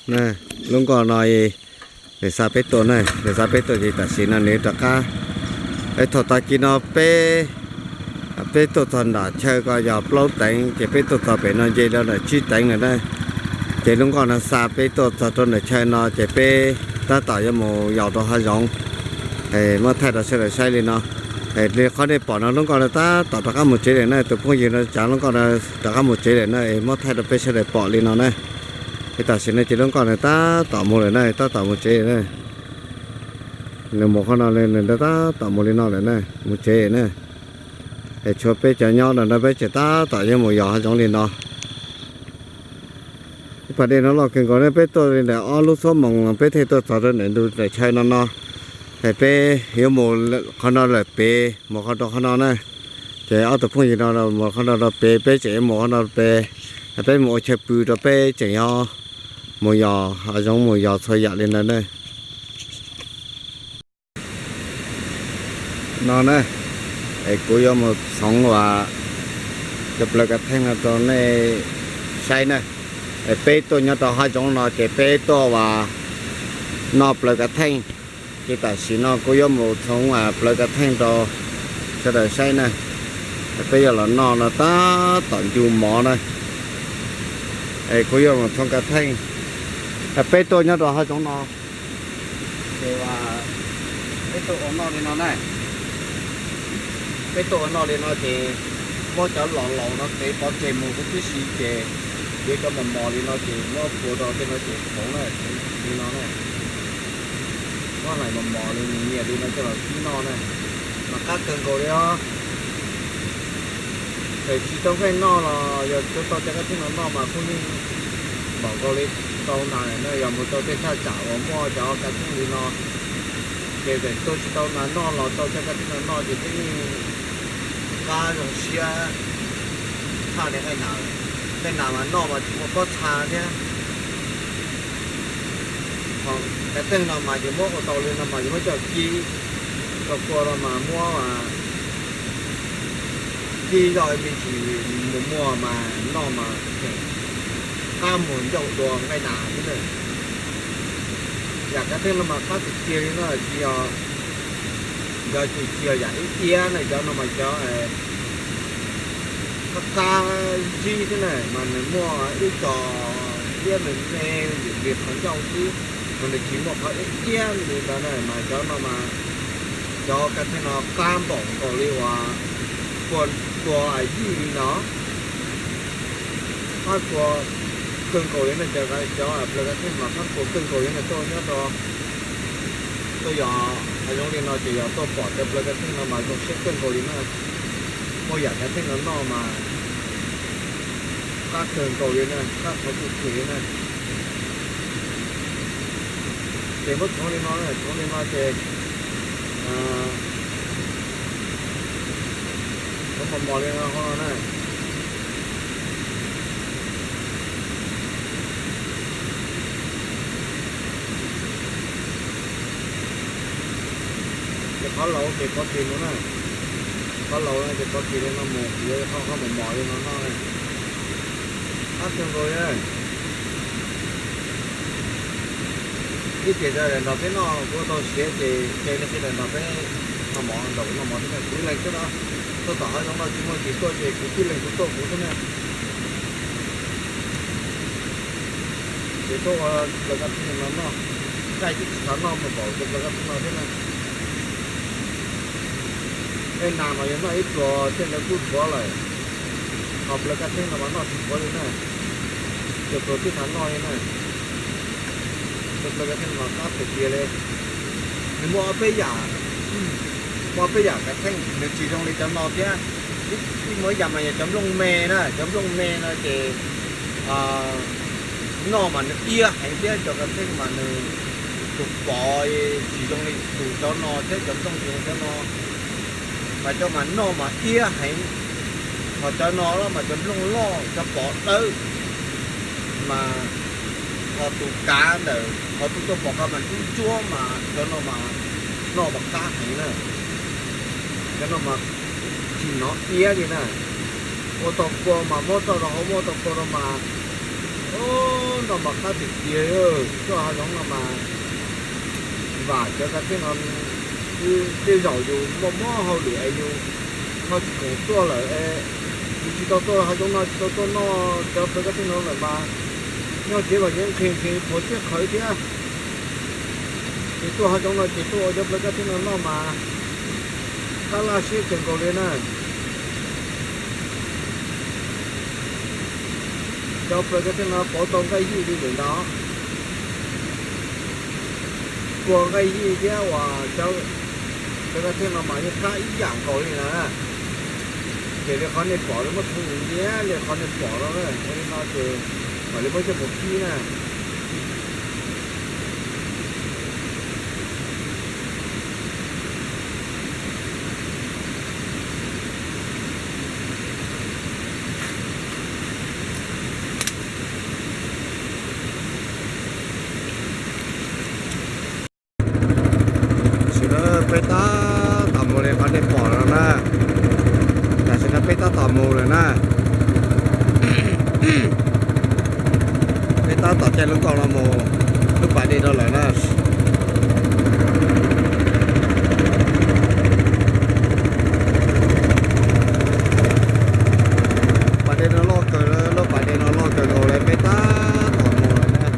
Na, lub nkoj no nws xa peb tuaj na, nws xa peb tuaj ces tam sim no nws rov qab, es thaum tag kis no peb, peb tuaj txog nram chaw ko yog plaub teev ces peb tuaj txog pem no nce rau nram tsib teev lawm na. Ces lub nkoj no xa peb tuaj txog rau nram chaw no ces peb tab tom yuav mus yaus rau hav zoov. Muab thaij rau sawv daws saib li no. Li qhov nej pom no lub nkoj no tab tom rov qab mus tsev lawm na, tus phooj ywg no tsav lub nkoj no rov qab mus tsev lawm na, es muab thaij rau peb sawv daws pom li no na. Es tam sim no ces lub nkoj no tab tom mus lawm na, tab tom mus tsev lawm na. Nws mus qhov no li, nws tab tom mus li no lawm na, mus tsev na. Es tshuav peb cov nyob no no peb tseem tab tom yuav mus yos hav zoov li no. Ib pas dej no loj kawg nkaus ne, peb tuaj li ntawm ob lub xuab moos peb thiaj tuaj txog rau ntawm ntug ntawm chaw no no. Es peb yuav mus qhov no lawm pem, mus qhov rau qhov no na. Ces ob tug phooj ywg no mus qhov no rau pem, peb tseem yuav mus qhov no pem. Peb mus ua chaw pw rau peb tseem yuav mus yos hav zoov, mus yos txhua yam li ntawd na. No na, es kuv yuav mus txhoov uas cov plaws kav theej no rau nej saib na. Es peb tuaj nyob rau hav zoov no ces peb tuaj uas noj plaws kav theej. Ces tam sim no kuv yuav mus txhoov plaws kav theej rau sawv daws saib na. Es peb yuav los noj no tab tom ncu mov na. Es kuv yuav mus txhoov kav theej. Peb tuaj nyob rau hav zoov no ces peb tuaj ua noj li no na. Peb tuaj ua noj li no ces muab cov los laus no tev pov tseg mus huv tib si ces yuav cov mos mos li no ces muab phua rau tej no ces txhoov na, txhoov li no na. Muab hlais mos mos li nws nyiam li no coj los kib noj na, mas qab kawg nkaus li os. Txawm tsis tau nqaij noj los yog tsuav tau cov kav theej no noj mas kuj yeej npaum nkaus li tau nas lawm na. Yog mus rau tej thaj tsam uas muaj cov kav theej li no ces txawm tuaj tsis tau nas noj los tau cov kav theej no noj ces twb yeej qab zoo siab tshaj li nqaij nas. Nqaij nas mas noj mas tsis muaj pob txha thiab. Ho kav theej no mas yus muab ua tau li no mas yus muab coj kib rau kua no mas muab kib zoj me ntsis mus muag mas noj mas tseem qab mus ncauj dua nqaij nas thiab na. Yam kav theej no mas qab tiag tiag li no tsis yog, yog tsis yog yam ib iab na, cov no mas cov qab qab zib xwb na, mas nws muaj ib co iab me me ntws li qhov ncauj xwb, mas nws tsis muaj qhov ib iab li ntawd na, mas cov no mas cov kav theej no qab npaum nkaus li uas kua yij li no. Qab kua kawg nkaus li na, cov plaws kav theej mas qab kua kawg nkaus li na, tuaj nyob rau tuaj yos hav zoov li no ces yog tuaj pom cov plaws kav theej no mas zoo siab kawg nkaus li na. Muaj yam kav theej no noj mas qab kawg nkaus li na, qab qhov twg twg li na. Ces muab txhoov li no, txhoov li no ces txhoov mos mos li no na. Ces qhov laus ces qhov kis mus na, qhov laus no ces qhov kis li no mus, yuav qhov mos mos li no noj na. Qab kawg nkaus li. Ib chim rau daim nrog peb noj, kuv tau siav ces cia li qhib daim nrog peb noj mov, nrog kuv noj mov xwb na, kuv ib leeg xwb na. Tuaj tom hav zoov no tsis muaj ntsis tuaj ces kuv tib leeg kuv tuaj kuv xwb na. Ces tuaj ua plaws kav theej no noj, nqaij twb tsis xav noj mus npaum cov plaws kav theej no thiab na. Nqaij nas mas yog noj ib pluag tej ntawd kuj dhuav lawm, ho plaws kav theej no mas noj tsis dhuav li na, cov pluag twb xav noj li na. Cov plaws kav theej no qab tiag tiag li. Nws muaj ob peb yam, muaj ob peb yam kav theej nws tsis zoo li cov no thiab. Ib muaj ib yam mas yog cov nplooj me na, cov nplooj me no ces noj mas nws iab heev thiab cov kav theej mas nws tus pov tsis zoo li tus cov no thiab cov nplooj tsis zoo cov no. Mas cov mas noj mas iab heev, ho cov no los mas cov nplooj loj cov pov dawb, mas ho tus kav ntawm qhov tus tuaj pom ko mas ntsuab ntsuab mas cov no mas noj mas qab heev na. Cov no mas tsis hnov iab li na. Ua tau kua mas muab tso rau hauv, muab tau kua rau mas, o, Mas qab tiag tiag, tuaj hav zoov no mas vam cov kab theej no, tej zaum yus muaj mob hauj lwm es yus ho tsis khoom tuaj lawm, yus tsis tau tuaj hav zoov no tsis tau tuaj noj cov plawv kab theej no lawm mas nyob tsev kom yeej nqhis nqhis qhuav siab qhawv thiab. Ces tuaj hav zoov no ces tuaj ua cov plawv kab theej no noj mas qab laj siab kawg nkaus li na. Cov plawv kab theej no pauv tau nqaij yij li lawm ntag. Kua nqaij yij thiab uas cov plawv kab theej no mas yeej qab ib yam nkaus li na. Ces li qhov nej pom li muab txhua ntxiv li qhov nej pom no, ua li no ces mam li muab coj mus kib na. Tam sim no peb tab tom mus li qhov nej pom no na. Tam sim no peb tab tom mus lawm na. Peb tab tom caij lub nkoj no mus lub pas dej no lawm na. Pas dej no loj kawg, lub pas dej no loj kawg nkaus li, peb tab tom mus lawm na.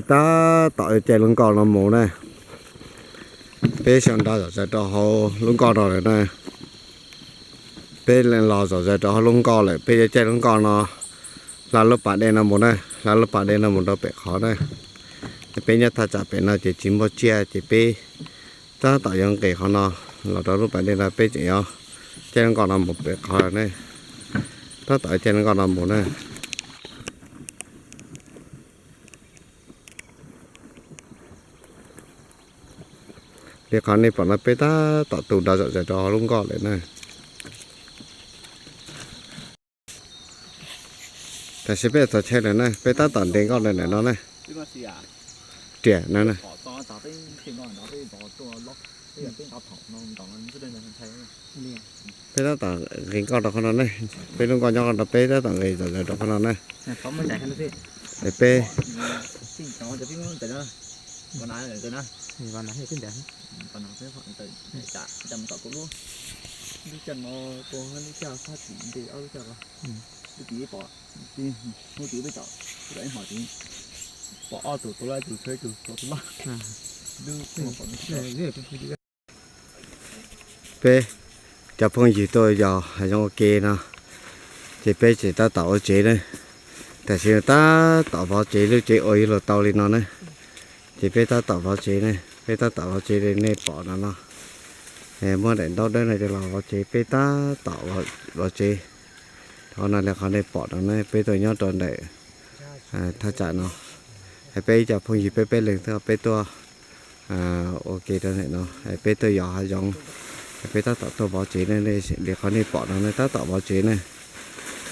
Tab tom caij lub nkoj no mus na. Peb sawv nra zom zaws rau hauv lub nkoj no lawm na. Peb los zom zaws rau hauv lub nkoj lawm, peb yuav caij lub nkoj no hla lub pas dej no mus na, hla lub pas dej no mus rau pem qhov na. Peb nyob thaj tsam pem no ces tsis muaj tsiaj ces peb tab tom yuav nqis qhov no los rau lub pas dej no, peb tseem yuav caij lub nkoj no mus pem qhov na. Tab tom caij lub nkoj no mus na. Li qhov nej pom no peb tab tom tu nra zom zaws rau hauv lub nkoj lawm na. Tam sim peb txog chaw lawm na, peb tab tom nres nkoj ntawm no na. Riam no na. Peb tab tom nqis nkoj rau qhov no ne, peb lub nkoj nyob qhov no, peb tab tom nqis zom zaws rau qhov no na. Es peb, peb cov phooj ywg tuaj yos hav zoov ua ke no, ces peb tseem tab tom ua tsev na. Tam sim no tab tom vov tsev, lub tsev uas yuav luag tau li no na. Ces peb tab tom vov tsev ne, peb tab tom vov tsev li nej pom no no. Muab daim ntaub dawb no coj los vov tsev, peb tab tom vov tsev. Qhov no li qhov nej pom no ne, peb tuaj nyob rau ntawm thaj tsam no. Peb ib co phooj ywg peb peb leeg tuaj, peb tuaj ua ke rau ntawm no, peb tuaj yos hav zoov, peb tab tom tuaj vov tsev ne, li qhov nej pom no ne, tab tom vov tsev ne.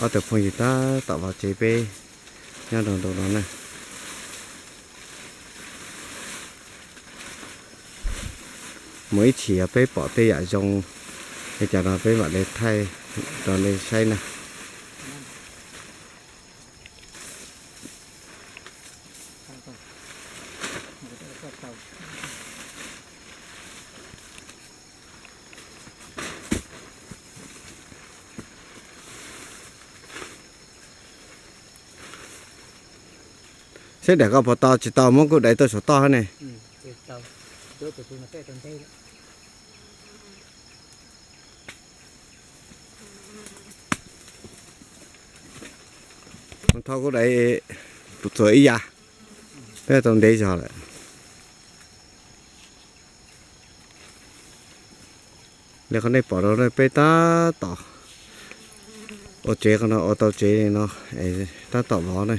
Ob tug phooj ywg tab tom vov tsev, peb nyob rau ntawm no ne. Mus ib chim yog peb pom tej yam zoo li cas no peb mam li thaij rau nej saib na. Seb daim koj puas tau, tsis tau muab kuv daim tuaj saum toj ne. Thau kuv daim txuas ib yam, peb tau ntev zog lawm. Li qhov nej pom no peb tab tom ua tsev, qhov no ua tau tsev li no, tab tom vov ne.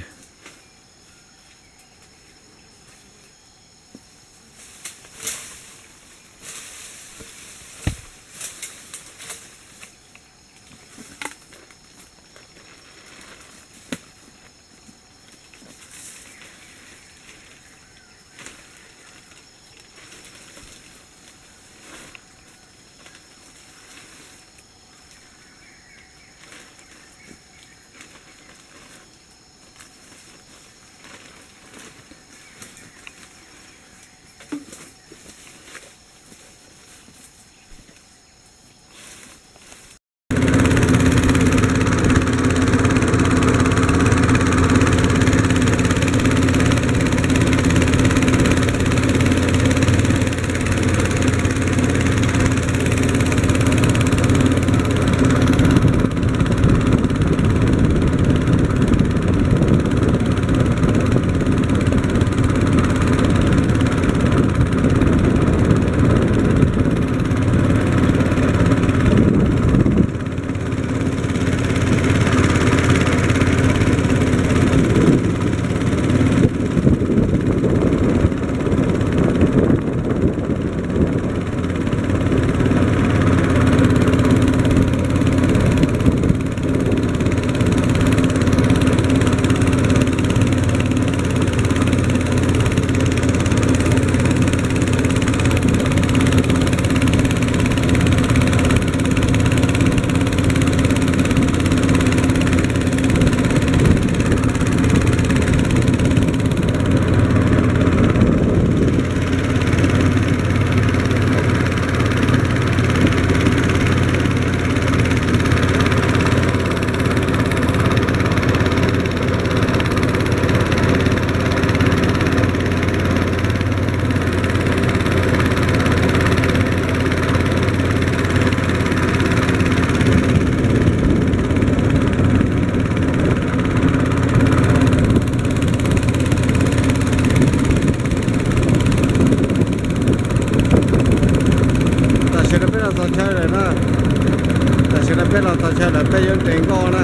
Tshaj lawm peb yuav nres nkoj na.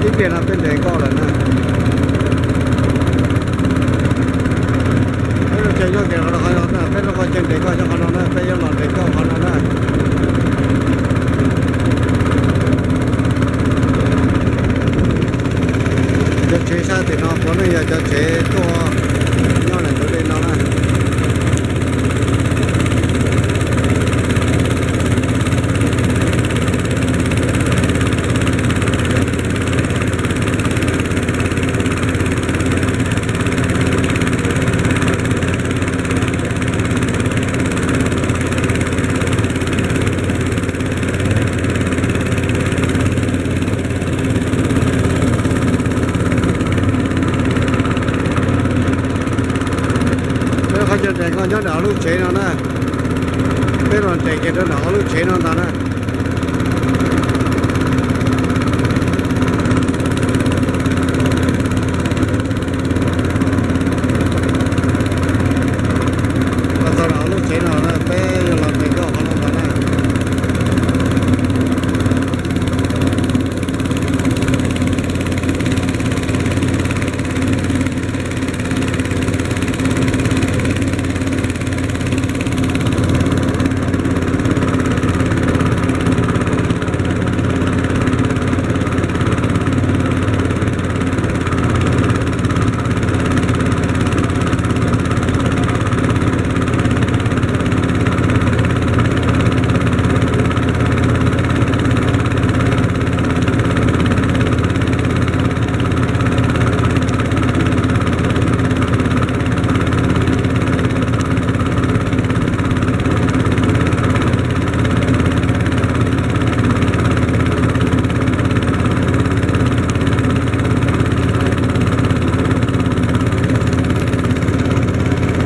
Ib pliag no peb nres nkoj lawm na. Peb lub tsheb nyob kiag qhov no, peb lub qhov chaw nres nkoj nyob qhov no na, peb yuav los nres nkoj qhov no na. Cov tsheb sab tim no puav leej yog cov tsheb tuaj nyob ntawm tus dej no na. Peb qhov chaw nres nkoj nyob ntawm ob lub tsev no na. Peb los nres kiag rau ntawm ob lub tsev no ntag na. Los txog ntawm ob lub tsev no na, peb yuav los nres nkoj qhov no ntag na.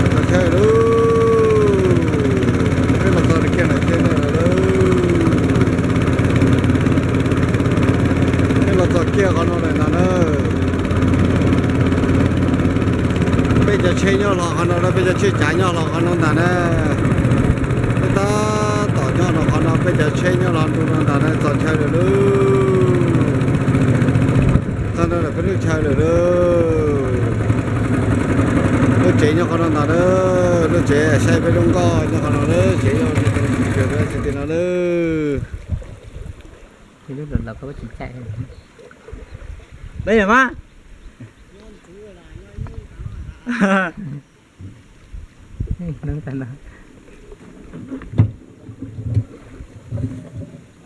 Txog chaw lauj, peb los txog kiag ntawm chaw no lawm lauj. Peb los txog kiag qhov no lawm ntag na. Peb cov tsheb nyob hlo qhov no na, peb cov tsheb cav nyob hlo qhov no ntag na. Peb tab tom nyob no qhov no, peb cov tsheb nyob hlo ntu no ntag na, txog chaw lawm lauj. Txog no lawm peb lub chaw lawm lauj. Lub tsev nyob qhov no ntag na, lub tsev saib peb lub nkoj nyob qhov no lawm, tsev yog tsis tau tsis pes peb tsis ti no lawm. Peb mas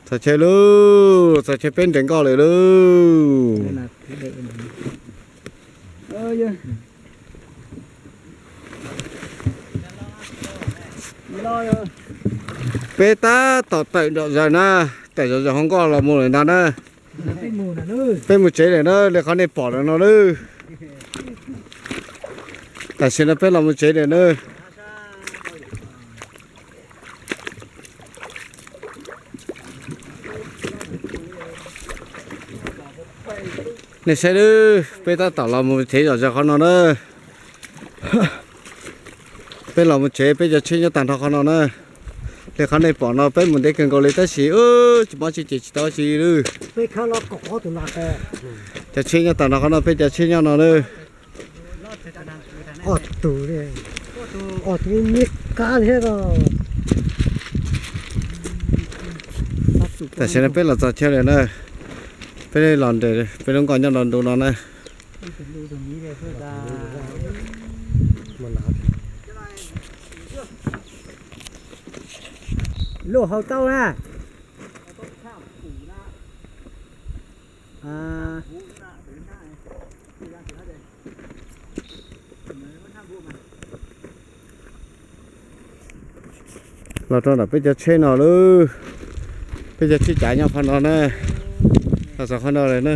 txog chaw lauj, txog chaw peb nres nkoj lawm lauj. Peb tab tom tawm zom zaws na, tawm zom zaws hauv nkoj los mus lawm ntag na. Peb mus tsev lawm na, li qhov nej pom lawm no lauj. Tam sim no peb los mus tsev lawm na. Nej saib lauj, peb tab tom los mus tsev zom zaws qhov no na. Peb los mus tsev, peb cov tsheb nyob tag nrho qhov no na. Li qhov nej pom no peb mus ntev kawg nkaus li tab sis tsis mob tsis ces tsis tau tsi li. Cov tsheb nyob tag nrho qhov no, peb cov tsheb nyob no na. Tam sim no peb los txog chaw lawm na. Peb los nres peb lub nkoj nyob no ntu no na. Luj hau tau na. Los rau ntawm peb cov tsheb no lauj. Peb cov tsheb cav nyob qhov no na. Los txog qhov no lawm na.